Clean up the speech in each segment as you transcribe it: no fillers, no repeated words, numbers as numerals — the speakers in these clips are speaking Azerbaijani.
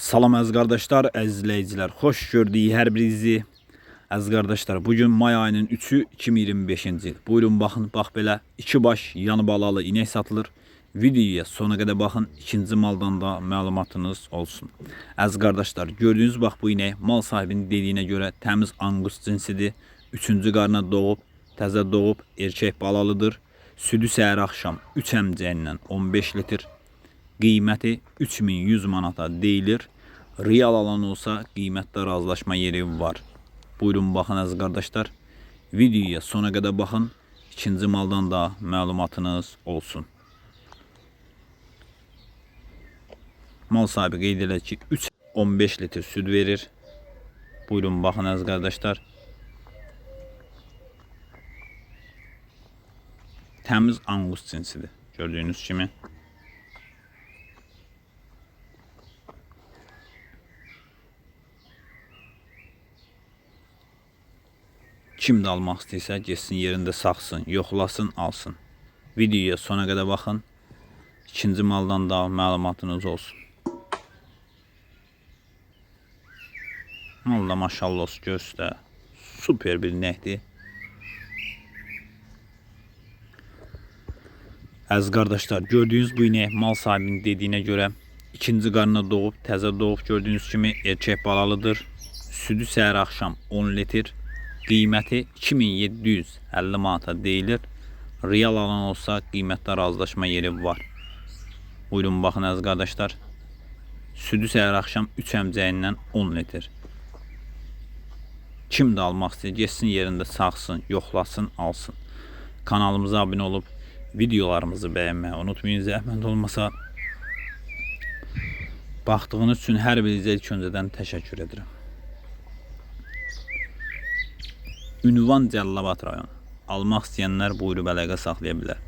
Salam əziz qardaşlar, əziz izləyicilər. Xoş gördük hər birinizi. Əziz qardaşlar, bugün may ayının 3-ü 2025-ci il. Buyurun baxın, bax belə iki baş yanı balalı inək satılır. Videoya sona qədər baxın, ikinci maldan da məlumatınız olsun. Əziz qardaşlar, gördüyünüz bax bu inək mal sahibinin dediyinə görə təmiz angus cinsidir. Üçüncü qarına doğub, təzə doğub, erkək balalıdır. Südü səhər axşam 3 əmcəklə 15 litr. Qiyməti 3100 manata deyilir. Real alan olsa qiymətdə razılaşma yeri var. Buyurun baxın əziz qardaşlar. Videoya sona qədər baxın. İkinci maldan da məlumatınız olsun. Mal sahibi qeyd edir ki 3.15 litr süd verir. Buyurun baxın əziz qardaşlar. Təmiz angus cinsidir. Gördüyünüz kimi. Kim də almaq istəyirsə, getsin yerində saxsın, yoxlasın, alsın. Videoya sona qədər baxın. İkinci maldan da məlumatınız olsun. Mal da maşallah olsun göstər. Super bir inəkdir. Əziz qardaşlar, gördüyünüz bu inək mal sahibinin dediyinə görə ikinci qarına doğub, təzə doğub gördüyünüz kimi erkək balalıdır. Südü səhər axşam 10 litr. Qiyməti 2750 manata deyilir. Real alan olsa qiymətdə razılaşma yeri var. Buyurun baxın əziz qardaşlar. Südü səhər axşam 3 əmcəyindən 10 litr. Kim də almaq istəyir, getsin yerində saxsın, yoxlasın, alsın. Kanalımıza abunə olub videolarımızı bəyənməyi unutmayın. Zəhmət olmasa baxdığınız üçün hər birinizə ilk öncədən təşəkkür edirəm. Ünvan Cəlilabad rayonu. Almaq istəyənlər buyurub əlaqə saxlaya bilər.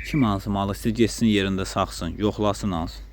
Kim hansı malı istəyir, getsin yerində saxsın, yoxlasın, alsın.